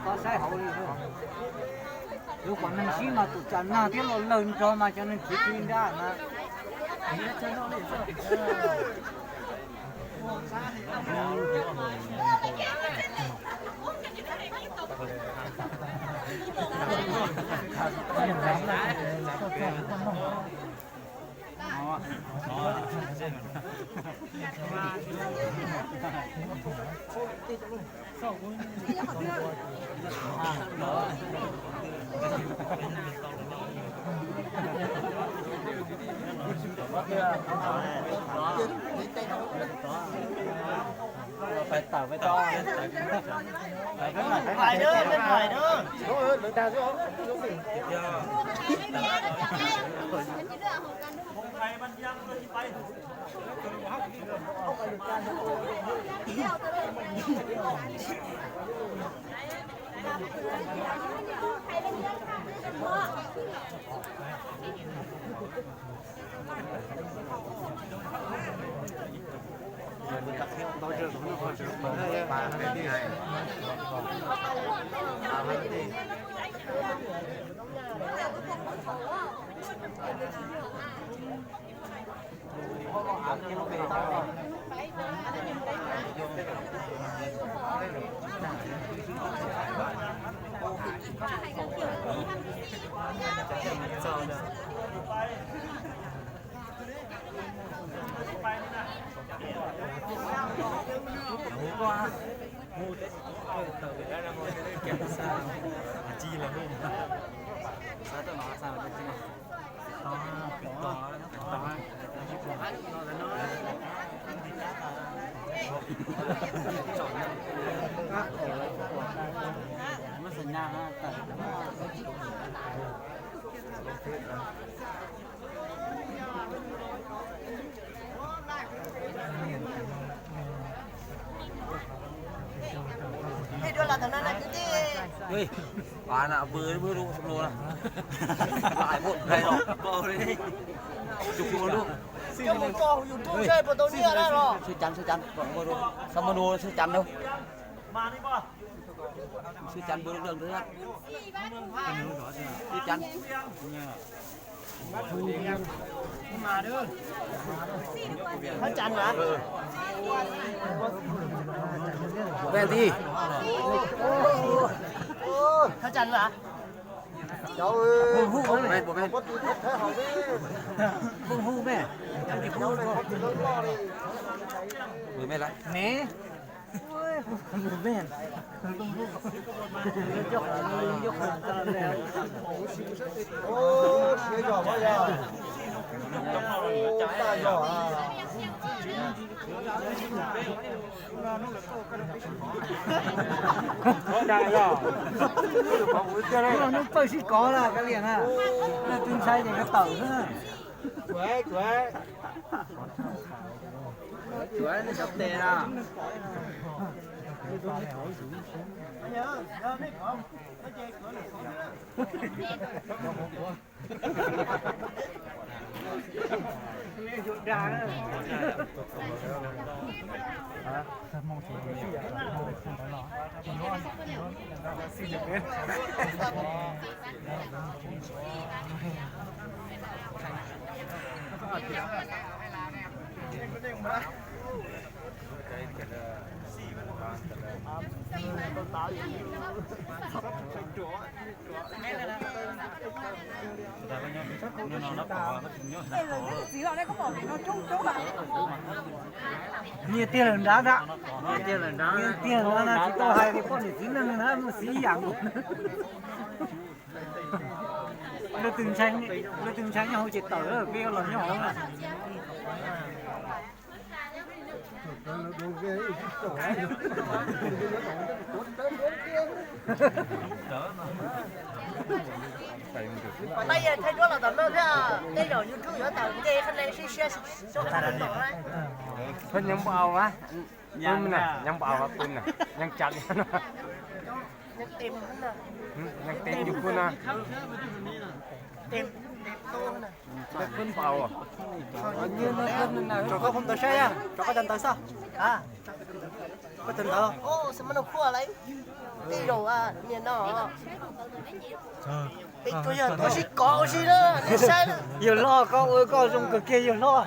Koj saib hauv li, lub qhov neeg sib mas tus tsam nag thiab los lawg nrog mas cov neeg khiav plig nrad mas. Phải tao, phải tao. Phải nữa, phải nữa. Ê, ba na bơ bơ lu lu na. Lai bơ lai lo. Bơ li. Chụp lu lu. Cho một trò YouTube chơi vào tàu nia đây rồi. Sư chắn, sư chắn. Bơ lu. Sao mà đùa sư chắn đâu. Sư chắn bơ lu lu. Sư chắn. Hab Tsan mas. Ven ti. Hab Tsan mas. Hu hu me, hu me. Hu hu me. Hu me la. Me. Hnub pawg sib kov lawm kav liam na, leej twg ntshai ces yuav tawm xwb. Nyias tiag lawm nrad ntag. Nyias tiag lawm nrad, tsis tau hais tias poj niam txiv neej na, muaj xiv yam nkaus. Leej twg ntshai nyob hauv ces tawm, peb yuav los nyob hauv na. Pab yawg thaij duab los tom no thiab, tej zaum YouTube yuav tawm nce qhab le sib siab sib siab. Nyob npau a, nyob npau a, nyob cas, nyob tes yus kuj no. Npau, rau koj phooj ntawv saib, rau koj cov ntawv xwb. Koj cov ntawv, tej zaum niaj no. Peb tuaj yog tuaj sib kov ua si na, nej saib na. Yawg hlob, koj ua koj zoo kawg kiag yawg hlob.